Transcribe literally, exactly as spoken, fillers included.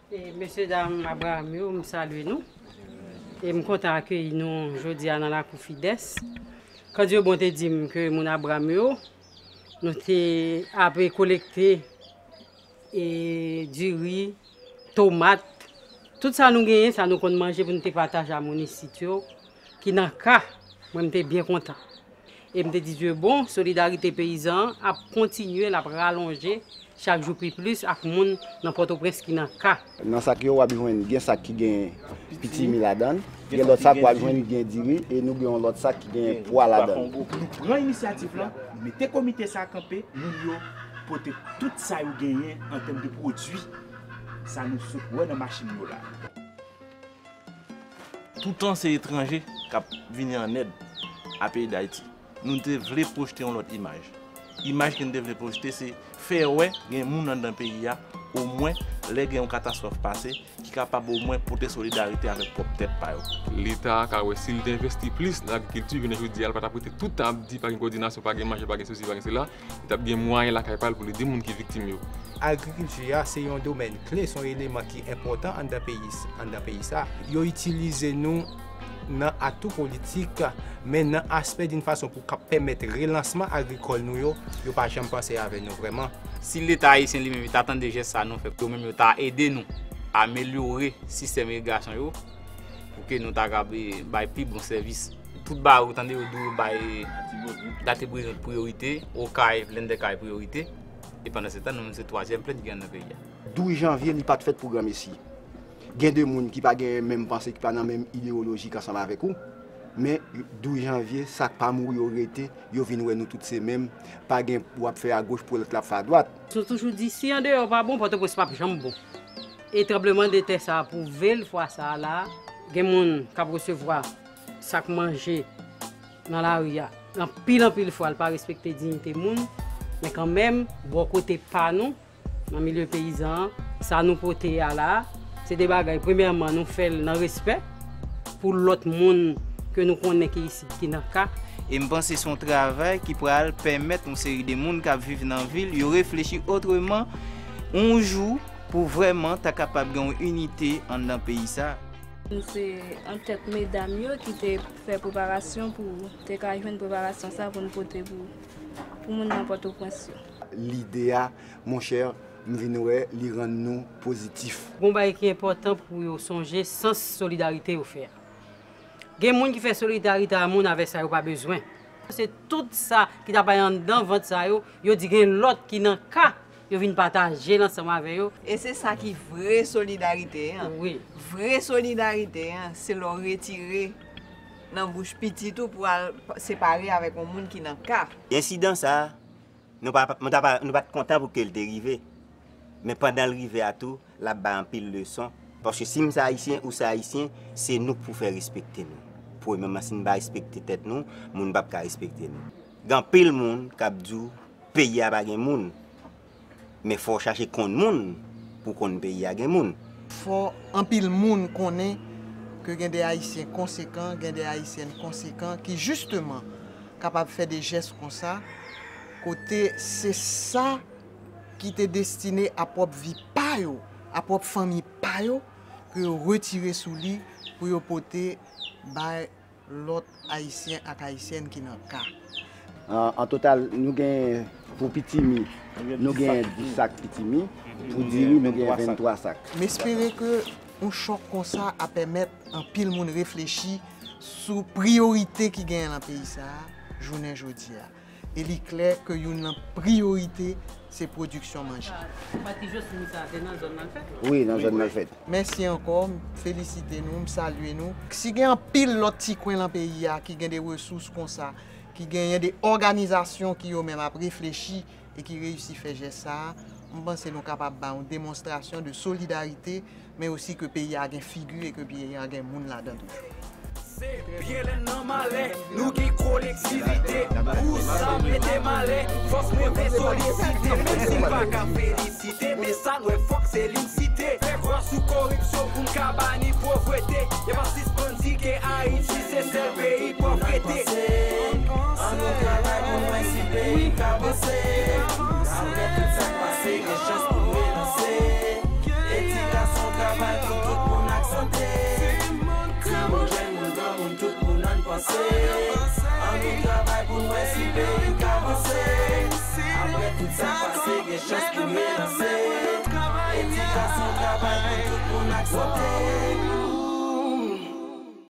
E mesye dam Abraham yo, m salye nou. E m kontan akeyi nou jodi a nan lakou Fides. Kandye Bon te di m ke moun Abraham yo, nou te ape kolekte e diri, tomat, tout sa nou genyen, sa nou konn manje pou nou te pataje a moun isit yo, ki nan ka, mwen m te byen kontan. E m te di Dye bon, solidarite peyizan an ap kontinye, l ap ralonje chak jou pi plis ak moun nan Pòtoprens ki nan ka. Nan sak yo, w ap jwenn gen sak ki gen pitimi ladan l, gen lòt sak w ap jwenn gen diri, e nou gen yon lòt sak ki gen pwa ladan l. Nou pran inisyativ lan, nou mete komite sa a kanpe, moun yo pote tout sa yo genyen an tèm de pwodui, sa nou sot wè nan machin yo la. Toutan se etranje k ap vini an èd a peyi Dayiti. Nou te vle pwojte yon lòt imaj. Imaj ke n te vle pwojte, se fè wè gen moun anndan peyi a, omwen lè gen yon katastwòf pase, ki kapab omwen pote solidarite avèk pwòp tèt pa yo. Leta a ka wè si l te envesti plis nan agrikilti, jounen jodi a, l pa t ap rete tout tan ap di pa gen kòdinasyon, pa gen manje, pa gen sesi, pa gen sela. Li t ap gen mwayen lakay pa l pou l ede moun ki viktim yo. Agrikilti a se yon domèn kle, se yon eleman ki enpòtan anndan peyi, anndan peyi sa. Yo itilize nou nan atou politik, men nan aspè d'une façon pou k ap pèmèt relansman agrikòl nou yo, yo pa janm panse avè nou vrèman. Si Leta ayisyen li menm li ta tande jès sa nou fè, yo menm yo ta ede nou amelyore sistèm irigasyon yo, pou ke nou ta ka bay pi bon sèvis. Tout bagay ou tande yo di yo bay Latibonit priyorite, Okay, Plenn dè Kay priyorite. E pandan se tan, nou menm se twazyèm plenn ki gen nan peyi a. Douz janvye, li pa t fèt pou granmesi. Gen de moun ki pa gen menm panse, ki pa nan menm idewoloji k ansanm avèk ou, men douz janvye, sa k pa mouri yo rete, yo vin wè nou tout se menm, pa gen w ap fè agoch pou lòt la ap fè adwat. Nou toujou di, si andeyò pa bon, Pòtoprens p ap janm bon. E tranblemanntè sa a pwouve l fwa sa a la, gen moun k ap resevwa sak manje nan lari a. Anpil, anpil fwa, l pa respekte diyite moun, men kanmenm, bò kote pa nou, nan milye peyizan an, sa nou pote a la, se de bagay, premyèman, nou fè l nan respè pou lòt moun ke nou konnen ki isit, ki nan ka. E m panse se yon travay ki pral pèmèt yon seri de moun k ap viv nan vil yo reflechi otreman yon jou pou vrèman ta kapab gen yon inite anndan peyi sa. Nou se antèt medam yo ki te fè preparasyon pou te ka jwenn preparasyon sa pou n pote pou, pou moun nan Pòtoprens yo. Lide a, monchè, m vin wè li rann nou pozitif. Gon bagay ki enpòtan pou yo sonje sans solidarite yo fè a. Gen moun ki fè solidarite a moun avè sa yo pa bezwen. Se tout sa ki t ap bay anndan vant sa yo, yo di gen lòt ki nan ka, yo vin pataje l ansanm avè yo. E se sa ki vre solidarite an. Wi. Vre solidarite an, se lè w retire nan bouch pitit ou pou al separe avèk yon moun ki nan ka. Ensidan sa a, nou pa, nou ta pa, nou pa t kontan pou ke l te rive. Men pandan l rive a tou, l ap bay anpil leson. Paske si m se Ayisyen, ou se Ayisyen, se nou k pou fè respekte nou. Premyèman, si n pa respekte tèt nou, moun p ap ka respekte nou. Gen anpil moun k ap di w peyi a pa gen moun. Men fò w chache konn moun pou w konn peyi a gen moun. Fò anpil moun konnen ke gen de Ayisyen konsekan, gen de Ayisyèn konsekan ki jisteman kapab fè de jès konsa, kote se sa ki te destine a pwòp vi pa yo, a pwòp fanmi pa yo, ke yo retire sou li pou yo pote bay lòt Ayisyen ak Ayisyèn ki nan ka. An, an total, nou gen pou pitimi, nou gen dis sak pitimi, pou diri, nou gen venntwa sak. M espere ke yon chòk konsa a pèmèt anpil moun reflechi sou priyorite ki genyen nan peyi sa a, jounen jodi a. E li klè ke youn nan priyorite se pwodiksyon manje. Pati Josmine sa a, se nan zòn nan l fèt? Wi, nan zòn nan l fèt. Mèsi ankò, m felisite nou, m salye nou. Si gen anpil lòt ti kwen nan peyi a ki gen de resous konsa, ki genyen de òganizasyon ki yo menm ap reflechi e ki reyisi fè jès sa a, m panse nou kapab bay yon demonstrasyon de solidarite, men osi ke peyi a gen figi e ke peyi a gen moun ladan toujou. Se byen lè n nan malè, nou gen kolektivite. Pou sa mete malè, fòs mwen vle solisite. Menm si m pa ka felisite, men sa n wè fòk se li n site. Fè kwa sou koripsyon pou n ka bani povrete. Yo pa sispann di ke Ayiti se sèl peyi pòvrete. Ann nou travay pou n wè si peyi n ka vanse. Apre tout sa k pase, gen chans pou n relanse. Edikasyon, Ann nou travay pou n wè si peyi ka vanse. Apre tout sa k pase, gen chans pou n relanse. Edikasyon, travay pou tout moun ak sante.